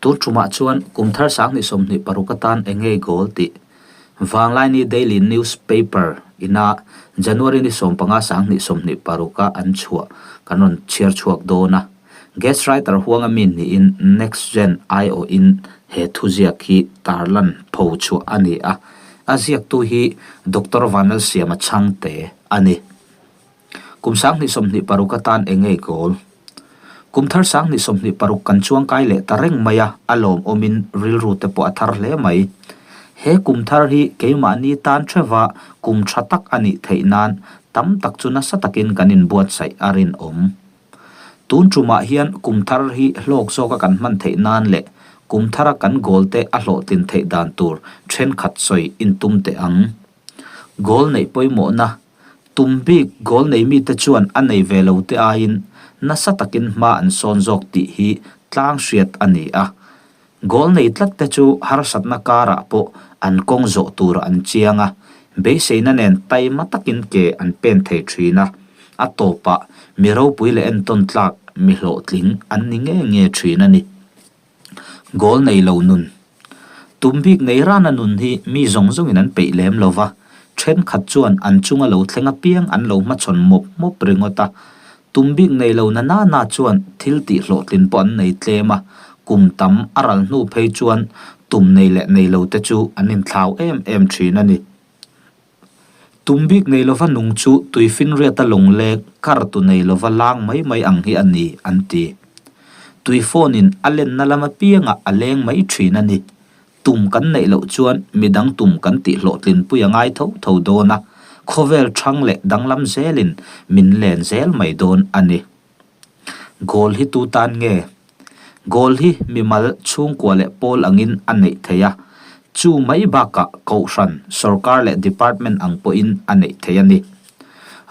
Tun tumah chuan kum thar 2026 atan eng nge goal tih Vanglaini Daily Newspaper ina January ni 15 2026 a an chhuah kan rawn chhiar chhuak dawn a. Guest writer huanga mi niin Next Gen aiawhin he thuziak hi tarlan pho chhuah a ni a. A ziaktu hi Doctor Vanlalsiama Chhangte a ni. Kum 2026 atan eng nge goal? Kum thar 2026 kan chuangkai leh ta reng mai a, a lawmawmin rilru te pawh a thar hle mai. He kum thar hi keimahni tan theuha kum tha tak a nih theih nan tam tak chu nasa takin kan inbuatsaih a rinawm. Tun tumah hian kum thar hi hlawk zawka kan hman theih nan leh kum thara kan goal te a hlawhtlin theih dan tur thenkhat sawi intum teh ang. Goal neih pawimawhna Tum bik goal nei mite chuan a nei ve lo te aiin nasa takin hma an sawn zawk tih hi tlang hriat a ni a. Goal nei tlat te chu harsatna karah pawh an kawng zawh tur an chiang a, beiseina nen taima takin ke an pen thei thin a, a tawpah mi ropui leh entawn tlak mi hlawhtling an ni nge nge thin a ni. Goal nei lo nun. Tum bik nei rana nun hi mi zawng zawngin an peih lem lo va, thenkhat chuan an chunga lo thleng apiang an lo hmachhawn mawp mawp ringawt a. Tum bik nei lo na na na chuan thil tih hlawhtlin pawh an nei tlem a, kum tam a ral hnu phei chuan tum nei leh nei lo te chu an inthlau em em thin a ni. Tum bik nei lova nung chu tuifinriata lawng leng kar tu nei lova lang mai mai ang hi a ni, an ti. Tui phone in a lenna lam apiangah a leng mai thin a ni. Tum kan neih loh chuan midang tum kan tih hlawhtlinpui a ngai tho tho dawn a, khawvel thang leh danglam zelin min len zel mai dawn a ni. Goal hi tu tan nge? Goal hi mimal chhungkua leh pawl angin a neih theih a, chu mai bakah kohhran, sorkar leh department ang pawhin a neih theih a ni.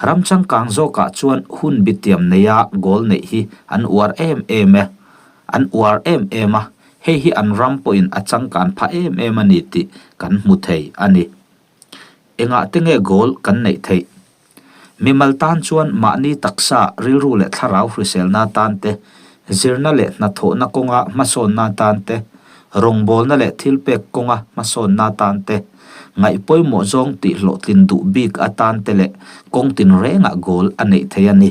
Ram changkang zawkah chuan hun bitiam neia goal neih hi an uar em em e, an uar em em a, hei hi an ram pawhin a changkan phah em em a ni tih kan hmu thei a ni. Engah te nge goal kan neih theih? Mimal tan chuan mahni taksa, rilru leh thlarau hriselna tan te, zirna leh hnathawhna kawnga hmasawnna tan te, rawngbawlna leh thilpek kawnga hmasawnna tan te, ngaih pawimawh zawng tih hlawhtlin duh bik atan te leh kawng tinrengah goal a neih thei a ni.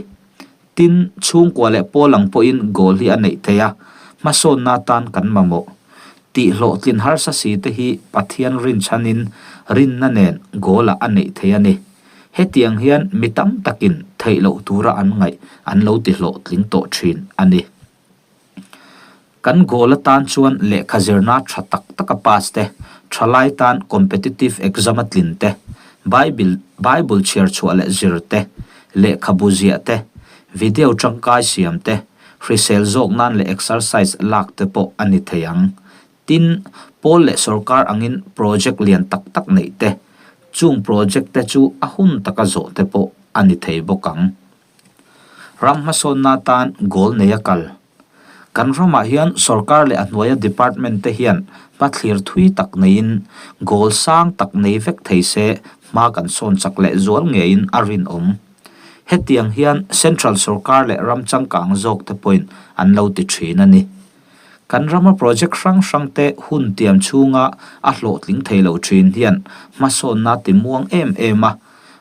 Tin, chhungkua leh pawl ang pawhin goal hi a neih thei a, hmasawnna tan kan mamawh. Tih hlawhtlin harsa si te hi Pathian rinchhanin rinna nen goal-ah a neih thei a ni. Hetiang hian mi tam takin theih loh tura an ngaih an lo ti hlawhtling tawh thin a ni. Kan goal atan chuan lehkha zirna tha tak taka pass te, thalai tan competitive exam a tlin te, Bible Bible chhiar chhuah leh zir te, lehkhabu ziah te, video tangkai siam te, hrisel zawk nan leh exercise lak te pawh a ni thei ang. Tin, pawl leh sorkar angin project lian tak tak neih te, chung project te chu a hun taka zawh te pawh a ni thei bawk ang. Ram hmasawnna tan goal nei a kal. Kan ramah hian sorkar leh a hnuaia department te hian hmathlir thui tak neiin goal sang tak nei vek thei se hma kan sawn chak leh zual ngeiin a rinawm. Hetiang hian central sorkar leh ram changkang zawk te pawhin an lo ti thin a ni. Kan rama project hrang hrang te hun tiam chhunga a hlawhtling thei lo thin hian hmasawnna ti muang em em a,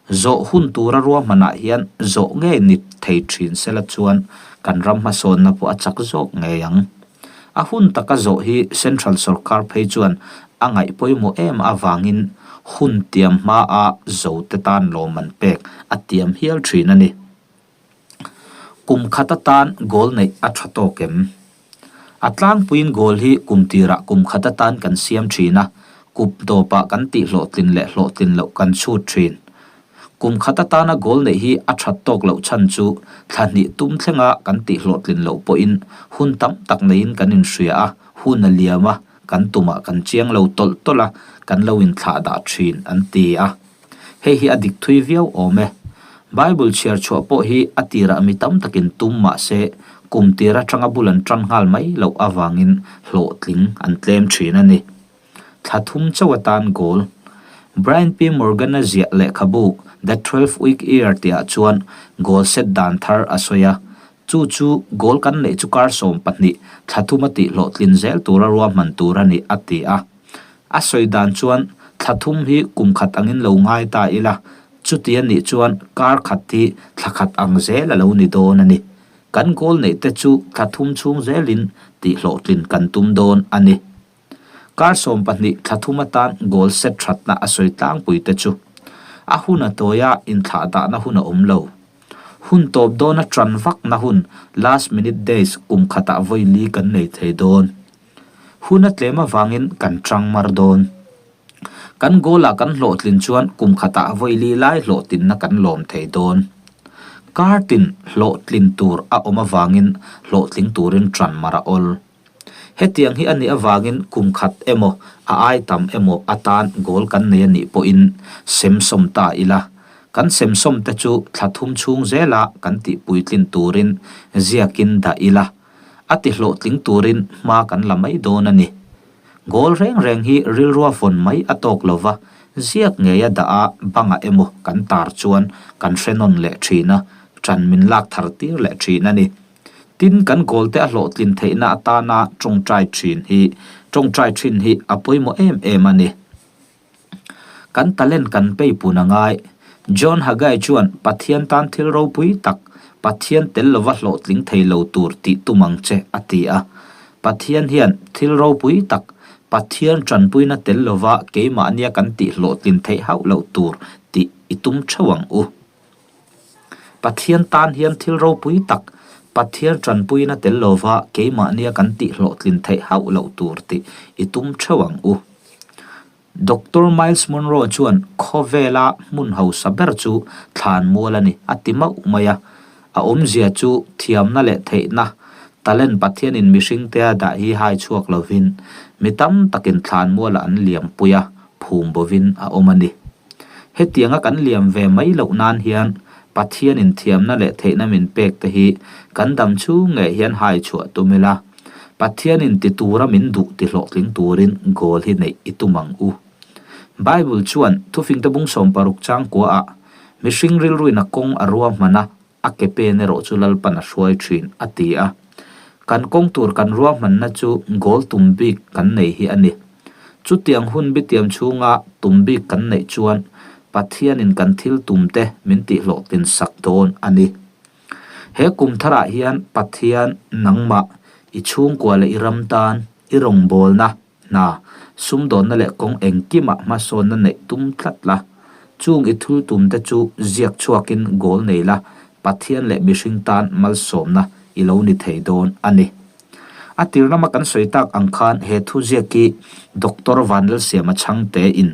zawh hun tura ruahmanah hian zawh ngei ni thei thin sela chuan kan ram hmasawnna pawh a chak zawk ngei ang. A hun taka zawh hi Central sorkar phei chuan a ngaih pawimawh em avangin hun tiam hmaa zo te tan lawmman pek a tiam hial thin a ni. Kum khat atan goal neih a tha tawk em? A tlangpuiin goal hi kum tirah kum khat atan kan siam thin a, kup dawpah kan tih hlawhtlin leh hlawhtlin loh kan chhut thin. Kum khat atana goal neih hi a that tawk loh chhan chu thla hnih tum thlenga kan tih hlawhtlin loh pawhin hun tam tak neiin kan inhria a, hun a liam a, kan tumah kan chiang lo tawlh tawlh a, kan lo inthlah dah thin an ti a. Hei hi a dik thui viau awm e. Bible chhiar chhuah pawh hi a tirah mi tam takin tum mah se, kum tir atanga bul an tan nghal mai loh avangin hlawhtling an tlem thin a ni. Thla thum chauh atan goal. Brian P. Morgan-a ziah lehkhabu The 12 Week Year tihah chuan goal set dan thar a sawi a. Chu chu goal kan neih chu kar 12, thla thuma tih hlawhtlin zel tura ruahman tur a ni, a ti a. A sawi dan chuan thla thum hi kum khat angin lo ngai ta ila, chuti a nih chuan kar khat hi thla khat ang zel a lo ni dawn a ni. Kan goal neih te chu thla thum chhung zelin tih hlawhtlin kan tum dawn a ni. Kar 12 thla thum atan goal set thatna a sawi tlangpui te chu a hun a tawi a, inthlah dahna hun a awm lo. Hun tawp dawna tan vakna hun last minute days kum khatah vawi li kan nei thei dawn. Hun a tlem avangin kan tang mar dawn. Kan goal ah kan hlawhtlin chuan kum khatah vawi li lai hlawhtlinna kan lawm thei dawn. Kar tin hlawhtlin tur a awm avangin hlawhtling turin tan mar a awl. Hetiang hi a nih avangin kum khat emaw a ai tam emaw atan goal kan nei a nih pawhin semsawm ta ila. Kan semsawm te chu thla thum chhung zela kan tih puitlin turin ziakin dah ila. A ti hlawhtling turin hma kan la mai dawn a ni. Goal reng reng hi rilrua vawn mai a tawk lova, ziak ngei a dah a bangah emaw kan tar chuan kan hre nawn leh thin a, ṭan min lak thar tir leh thin a ni. Tin, kan goal te a hlawhtlin theihna atana tawngtai thin hi tawngtai thin hi a pawimawh em em a ni. Kan talent kan pei pun a ngai. John Haggai chuan Pathian tan thil ropui tak, Pathian tel lova hlawhtling thei lo tur tih tum ang che a ti a. Pathian hian thil ropui tak, Pathian tanpuina tel lova keimahnia kan tih hlawhtlin theih hauh loh tur tih i tum theuh ang u. Pathian tan hian thil ropui tak, Pathian tanpuina tel lova keimahnia kan tih hlawhtlin theih hauh loh tur tih i tum theuh ang u. Doctor Myles Munroe chuan khawvela hmun hausa ber chu thlan mual a ni a ti mauh mai a. A awmzia chu thiamna leh theihna, talent Pathianin mihringtea dah hi hai chhuak lovin mi tam takin thlan mualah an liampui a, phum bovin a awm a ni. Hetianga kan liam ve mai loh nan hian Pathianin thiamna leh theihna min pek te hi kan dam chhung ngei hian hai chhuah tum ila, Pathianin ti tura min duh ti hlawhtling turin goal hi neih i tum ang u. Bible chuan thufingte bung 60 chang kuaah mihring rilruin a kawng a ruahman a, a ke pen erawh chu Lalpan a hruai thin, a ti a. Kan kawng tur kan ruahmanna chu goal tum bik kan nei hi a ni. Chutiang hun bitiam chhunga tum bik kan neih chuan Pathianin kan thil tumte min tihhlawhtlin sak dawn a ni. He kum tharah hian Pathian nangmah, i chhungkua leh i ram tan i rawngbawlna hna, sumdawnna leh kawng engkimah hmasawnna neih tum tlat la. Chung i thil tumte chu ziak chhuakin goal nei la, Pathian leh mihring tan malsawmna i lo ni thei dawn a ni. A tir lama kan sawi tak ang khan he thu ziak hi Doctor Vanlalsiama Chhangte in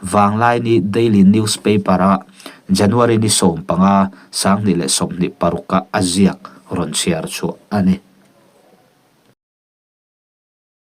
Vanglaini Daily Newspaper a January ni 15, 2026 a a ziak rawn chhiar chhuah a ni.